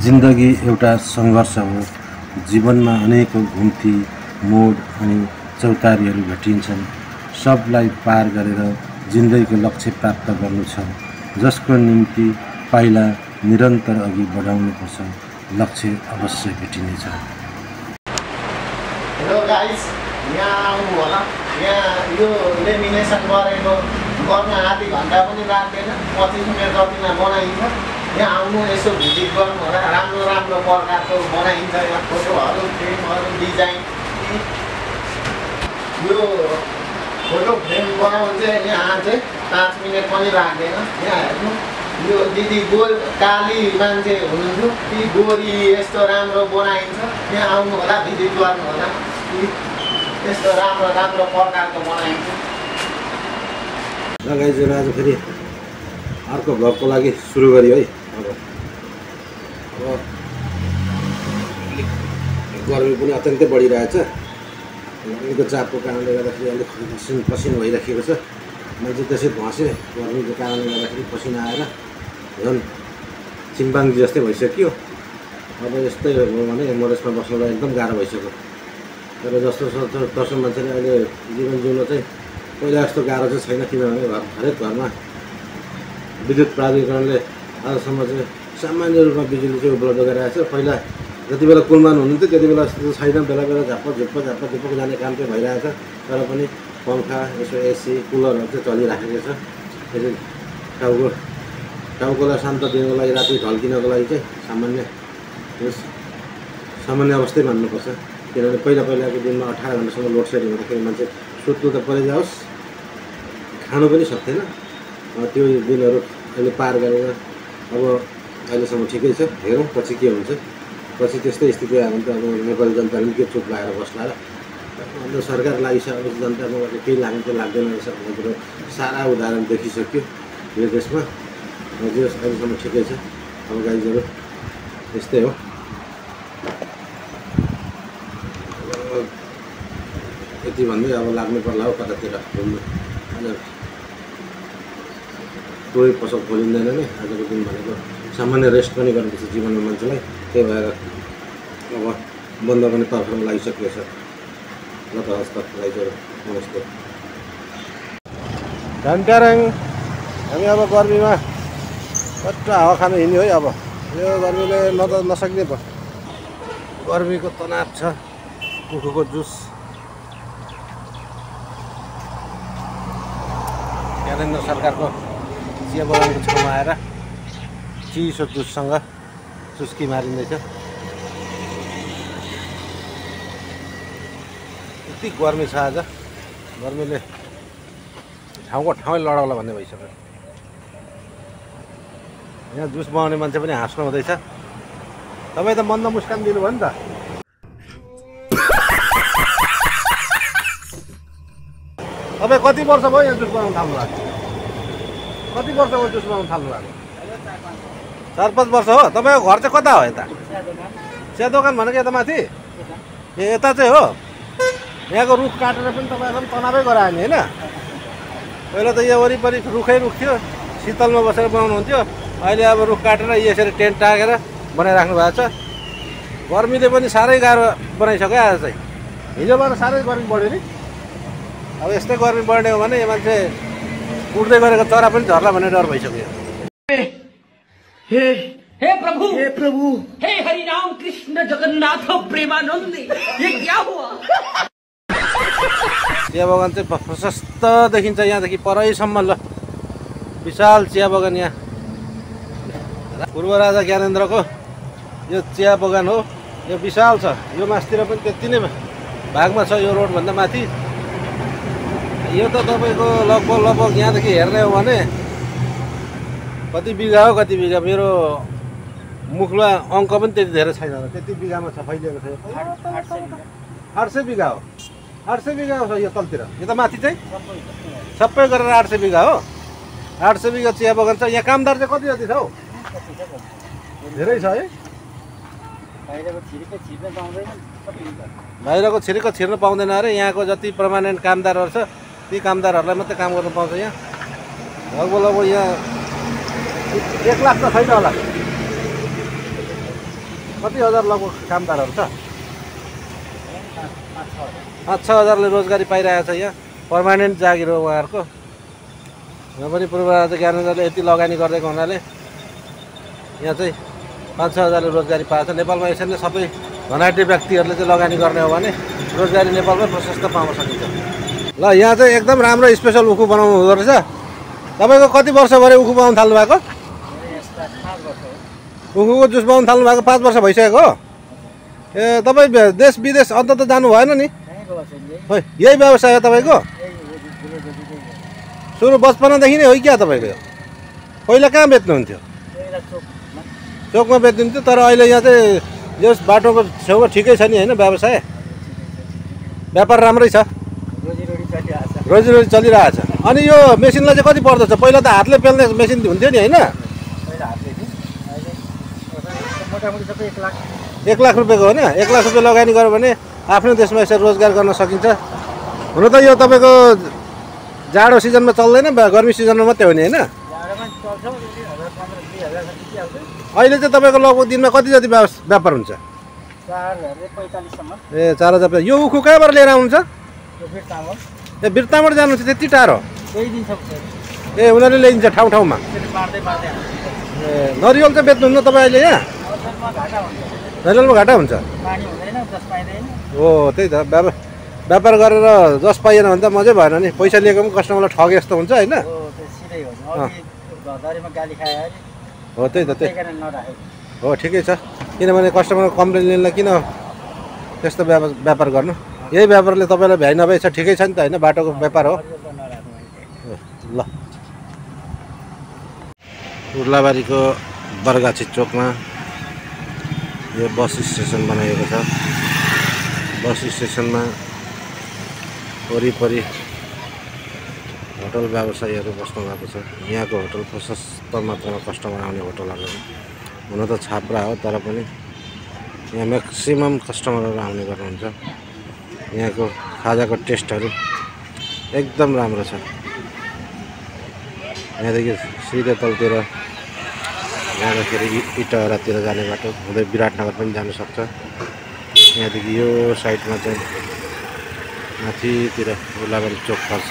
जिन्दगी एउटा सङ्घर्ष हो। जीवनमा अनेकौं घुम्ती मोड अनि चौतारीहरू भेटिन्छन्। सबलाई पार गरेर जिन्दगीको लक्ष्य प्राप्त गर्नु छ, जसको निम्ति पाइला निरन्तर अघि बढाउनुपर्छ। लक्ष्य अवश्य भेटिनेछ। हेलो गाइस, यहाँ आउनु होला। यहाँ यो लेमिनेसन गरेको गर्न आधी घन्टा पनि लाग्दैन। 25 मिनट जतिमा बनाइन्छ। यहाँ आउनु, यसो भिजिट गर्नु होला। राम्रो राम्रो प्रकारको बनाइन्छ। यहाँ फोटोहरू, फ्रेमहरू, डिजाइन। यो फोटो फ्रेम बनाउनु चाहिँ यहाँ चाहिँ 5 मिनट पनि लाग्दैन। यहाँ हेर्नु, यो दिदी काली मान्छे हुनुहुन्थ्यो, ती गोरी यस्तो राम्रो बनाइन्छ। यहाँ आउनु होला, भिजिट गर्नु होला। यस्तो राम्रो राम्रो प्रकारको बनाइन्छ। गाइजहरु, आज फेरि अर्को भ्लगको लागि सुरु गरियो है। अब गर्मी पनि अत्यन्तै बढिरहेछ। गर्मीको चापको कारणले गर्दाखेरि अलिक पसिना भइराखेको छ। मैले चाहिँ त्यसै भसेँ, गर्मीको कारणले गर्दाखेरि पसिना आएर झन् चिम्बाङ्गी जस्तै भइसक्यो। अब यस्तै हो भने मधेसमा बस्नुलाई एकदम गाह्रो भइसक्यो। तर जस्तो तसो मान्छेले अहिले जीवन जिउन चाहिँ पहिला जस्तो गाह्रो चाहिँ छैन, किनभने हरेक घरमा विद्युत प्राधिकरणले आजसम्म चाहिँ सामान्य रूपमा बिजुली चाहिँ उपलब्ध गराएको छ। पहिला जति बेला कुलमान हुनुहुन्थ्यो त्यति बेला जस्तो छैन। बेला बेला झुप्पो जाने काम चाहिँ भइरहेको छ। तर पनि पङ्खा, यसो एसी, कुलरहरू चाहिँ चलिराखेको छ। यसरी टाउकोलाई शान्त दिनको लागि, राति ढल्किनको लागि चाहिँ सामान्य अवस्थै मान्नुपर्छ। किनभने पहिलाको दिनमा 18 घन्टासम्म लोड सेडिङ हुँदाखेरि मान्छे सुत्नु त परै जाओस्, खानु पनि सक्दैन। त्यो दिनहरू अहिले पार गरेर अब अहिलेसम्म ठिकै छ। हेरौँ पछि के हुन्छ। पछि त्यस्तै स्थिति आयो भने त अब नेपाली जनताले पनि के चुप लागेर बस्ला र। अन्त सरकार लागिसकेपछि जनतामा केही लाग्नु त लाग्दैन रहेछ भन्ने कुरो सारा उदाहरण देखिसक्यो यो देशमा। जे अहिलेसम्म ठिकै छ। अब गाइजहरू यस्तै हो। यति भन्दै अब लाग्नु पर्ला हो कतातिर घुम्नु। आज कोही पसल खोलिँदैन नै। आजको दिन भनेको सामान्य रेस्ट पनि गर्नुपर्छ जीवनमा मान्छेलाई। त्यही भएर अब बन्द गर्ने तर्फमा लागिसकेको छ। ल त हस् त गाइजहरू, नमस्ते। घन्टाराङ हामी अब गर्मीमा कट्टा हावा खानु हिँड्यो है। अब यो गर्मीले नसक्ने भयो। गर्मीको तनाव छ। कुखुको जुस, केन्द्र सरकारको चिया बगानको छेउमा आएर चिसो जुससँग चुस्की मारिँदैछ। यति गर्मी छ आज। गर्मीले ठाउँको ठाउँै लडाउला भन्ने भइसक्यो। यहाँ जुस बनाउने मान्छे पनि हाँस्नु हुँदैछ। तपाईँ त मन्द मुस्कान दिनुभयो नि त। तपाईँ कति वर्ष भयो यहाँ जुस बनाउनु थाल्नु भएको? कति वर्ष भयो जुस बनाउनु थाल्नु भएको? 4-5 वर्ष हो। तपाईँको घर चाहिँ कता हो? यता चिया दोकान भनेको यता माथि? ए यता चाहिँ हो। यहाँको रुख काटेर पनि तपाईँहरू तनावै गरायो नि होइन? पहिला त यहाँ वरिपरि रुखै रुख थियो, शीतलमा बसेर बनाउनुहुन्थ्यो। अहिले अब रुख काटेर यसरी टेन्ट टाकेर बनाइराख्नु भएको छ। गर्मीले पनि साह्रै गाह्रो बनाइसक्यो आज चाहिँ। हिजोबाट साह्रै गर्मी बढ्यो नि। अब यस्तै गर्मी बढ्ने हो भने यो मान्छे उड्दै गरेको चरा पनि झर्ला भन्ने डर भइसक्यो। हे प्रभु, हे प्रभु, हे हरि राम कृष्ण जगन्नाथ प्रेमानंद, ये क्या हुआ? चिया बगान चाहिँ प्रशस्त देखिन्छ यहाँदेखि परैसम्म। ल विशाल चिया बगान यहाँ। पूर्व राजा ज्ञानेन्द्रको यो चिया बगान हो। यो विशाल छ। यो मासतिर पनि त्यति नै भागमा छ। यो रोडभन्दा माथि यो त तपाईँको लगभग यहाँदेखि हेर्ने हो भने कति बिघा हो कति बिघा। मेरो मुखमा अङ्क पनि त्यति धेरै छैन। त्यति बिघामा छ, फैलिएको छ। 800 बिघा हो। 800 बिघा हो यो तलतिर। यो त माथि चाहिँ सबै गरेर 800 बिघा हो। 800 बिघा चिया बगान छ। यहाँ कामदार चाहिँ कति जति छ हौ? धेरै छ है। बाहिरको छिरेको छिर्न पाउँदैन अरे। यहाँको जति पर्मानेन्ट कामदारहरू छ ती कामदारहरूलाई मात्रै काम गर्न पाउँछ यहाँ। लगभग यहाँ 1 लाख त छैन होला। कति हजार लगभग कामदारहरू छ? 5-6 हजारले रोजगारी पाइरहेको छ यहाँ। पर्मानेन्ट जागिर हो उहाँहरूको। यहाँ पनि पूर्व राजा ज्ञानेन्द्रले यति लगानी गरिदिएको हुनाले यहाँ चाहिँ 5-6 हजारले रोजगारी पाएको छ। नेपालमा यसरी नै सबै धनाढ्य व्यक्तिहरूले चाहिँ लगानी गर्ने हो भने रोजगारी नेपालमै प्रशस्त पाउन सकिन्छ। ल यहाँ चाहिँ एकदम राम्रो स्पेसल उखु बनाउनु हुँदो रहेछ। तपाईँको कति वर्ष भरे उखु बनाउनु थाल्नु भएको? उखुको जुस बनाउनु थाल्नु भएको 5 वर्ष भइसकेको हो। ए तपाईँ देश विदेश अन्त त जानु भएन नि? खोइ यही व्यवसाय हो तपाईँको? सुरु बचपनादेखि नै हो क्या तपाईँको? पहिला कहाँ बेच्नुहुन्थ्यो? चोकमा बेच्नुहुन्थ्यो। तर अहिले यहाँ चाहिँ यस बाटोको छेउमा ठिकै छ नि होइन व्यवसाय? व्यापार राम्रै छ, रोजीरोटी चलिरहेछ। अनि यो मेसिनलाई चाहिँ कति पर्दछ? पहिला त हातले पेल्ने मेसिन हुन्थ्यो नि होइन? 1 लाख रुपियाँको होइन? 1 लाख रुपियाँ लगानी गर्यो भने आफ्नो देशमा यसरी रोजगार गर्न सकिन्छ। हुन त यो तपाईँको जाडो सिजनमा चल्दैन, गर्मी सिजनमा मात्रै हो नि होइन? अहिले चाहिँ तपाईँको लगभग दिनमा कति जति व्यापार हुन्छ? 4045 ए 4000। यो उखु कहाँबाट लिएर आउनुहुन्छ? ए बिर्तामोड जानुहुन्छ? त्यति टाढो? ए उनीहरूले ल्याइदिन्छ ठाउँ ठाउँमा? ए नरिवल चाहिँ बेच्नुहुन्न तपाईँ अहिले यहाँ? नरिवलमा घाटा हुन्छ? हो त्यही त। व्यापार गरेर जस पाइएन भने त मजै भएन नि। पैसा लिएको पनि कस्टमरलाई ठगे जस्तो हुन्छ होइन? हो त्यही त। त्यही हो ठिकै छ। किनभने कस्टमरको कम्प्लेन लिनलाई किन त्यस्तो व्यापार गर्नु? यही व्यापारले तपाईँलाई भ्याइ नभए छ ठिकै छ नि त होइन? बाटोको व्यापार हो। ल उर्लाबारीको बरगाछी चोकमा यो बस स्टेसन बनाइएको छ। बस स्टेसनमा वरिपरि होटल व्यवसायीहरू बस्नु भएको छ। यहाँको होटल प्रशस्त मात्रामा कस्टमर आउने होटलहरू हुन त छाप्रा हो, तर पनि यहाँ म्याक्सिमम कस्टमरहरू आउने गर्नुहुन्छ। यहाँको खाजाको टेस्टहरू एकदम राम्रो छ। यहाँदेखि सिधै तलतिर जाँदाखेरि इटहरातिर जाने बाटो हुँदै विराटनगर पनि जानु सक्छ। यहाँदेखि यो साइडमा चाहिँ माथितिर उर्लाबारी चोक पर्छ।